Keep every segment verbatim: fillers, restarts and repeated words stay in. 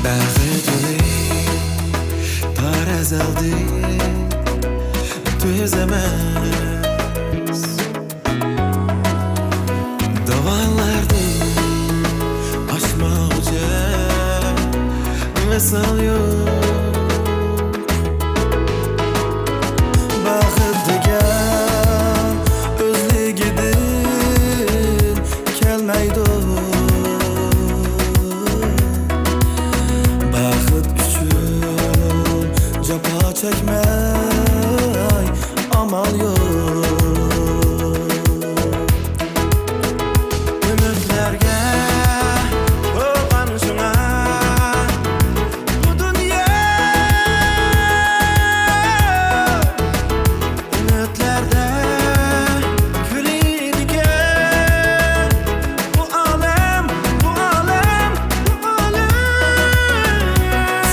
بەخت يولى تار ئەزەلدىن تۈز ئەمەس. داۋانلاردىن ئاشمىغۇچە ۋىسال يوق. بەخت دېگەن ئۆزلۈكىدىن كەلمەيدۇ. بەخت ئۈچۈن جاپا چەكمەي ئامال يوق. ئۈمىدلەرگە بولغان شۇڭا بۇ دۇنيا. ئۈمىدلەردە كۈلىدىكەن بۇ ئالەم، بۇ ئالەم، بۇ ئالەم.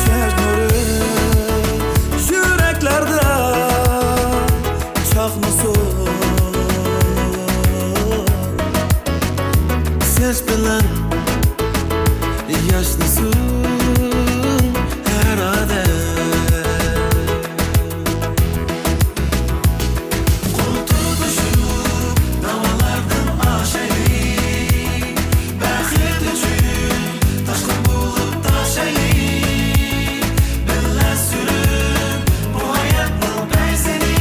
چەچ نۇرى يۈرەكلەردە چاقنىسۇن. سەنچ بىلەن ياشنىسۇن ھەر ئادەم. قول تۇتۇشۇپ داۋانلاردىن ئاشايلى. بەخت ئۈچۈن تاشقان بولۇپ تاشايلى. بىللە سۈرۈپ بۇ ھاياتنىڭ پەيزىنى.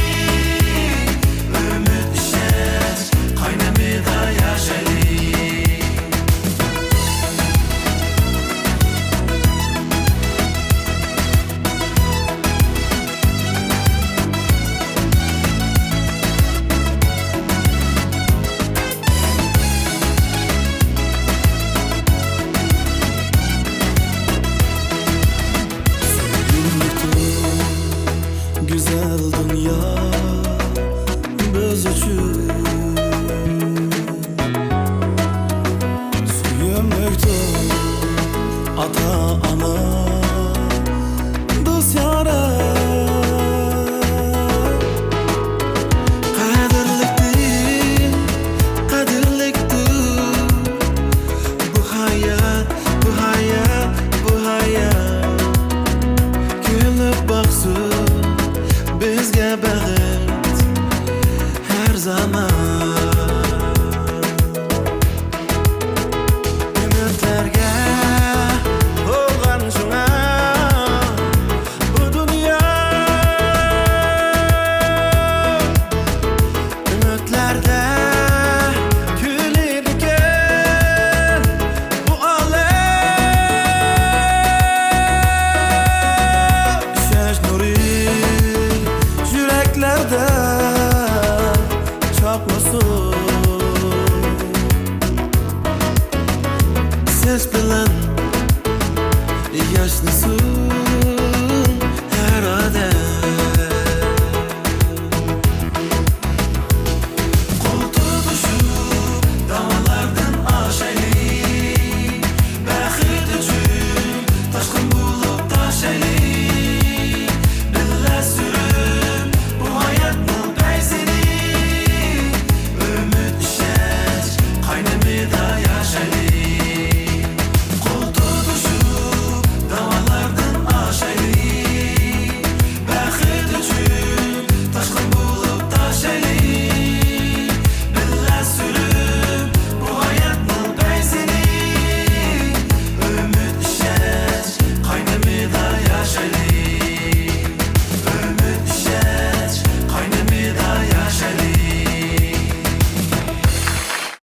ئۈمىد، ئىشەنچ قاينىمىدا ياشايلى. گۈزەل دۇنيا بىز ئۈچۈن. سۆيۈملۈكتۇر ئاتا-ئانا